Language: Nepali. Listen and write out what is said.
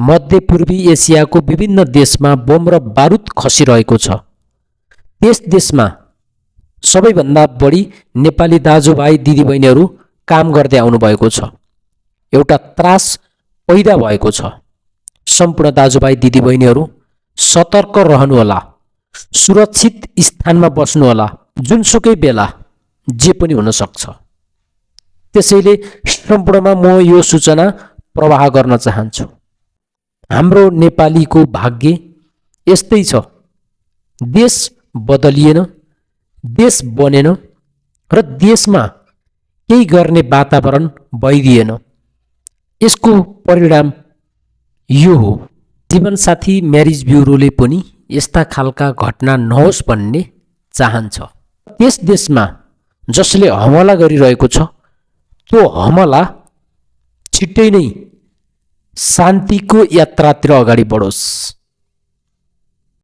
मध्यपूर्वी एसियाको विभिन्न देशमा बम र बारुद खसिरहेको छ। त्यस देशमा सबैभन्दा बढी नेपाली दाजुभाइ दिदीबहिनीहरू काम गर्दै आउनुभएको छ। एउटा त्रास पैदा भएको छ। सम्पूर्ण दाजुभाइ दिदीबहिनीहरू सतर्क रहनुहोला, सुरक्षित स्थानमा बस्नुहोला। जुनसुकै बेला जे पनि हुन सक्छ। त्यसैले सम्पूर्णमा म यो सूचना प्रवाह गर्न चाहन्छु। हाम्रो नेपालीको भाग्य यस्तै छ। देश बदलिएन, देश बनेन र देशमा केही गर्ने वातावरण भइदिएन। यसको परिणाम यो हो। जीवनसाथी म्यारिज ब्युरोले पनि यस्ता खालका घटना नहोस् भन्ने चाहन्छ। त्यस देशमा जसले हमला गरिरहेको छ त्यो हमला छिट्टै नै शान्तिको यात्रातिर अगाडि बढोस्।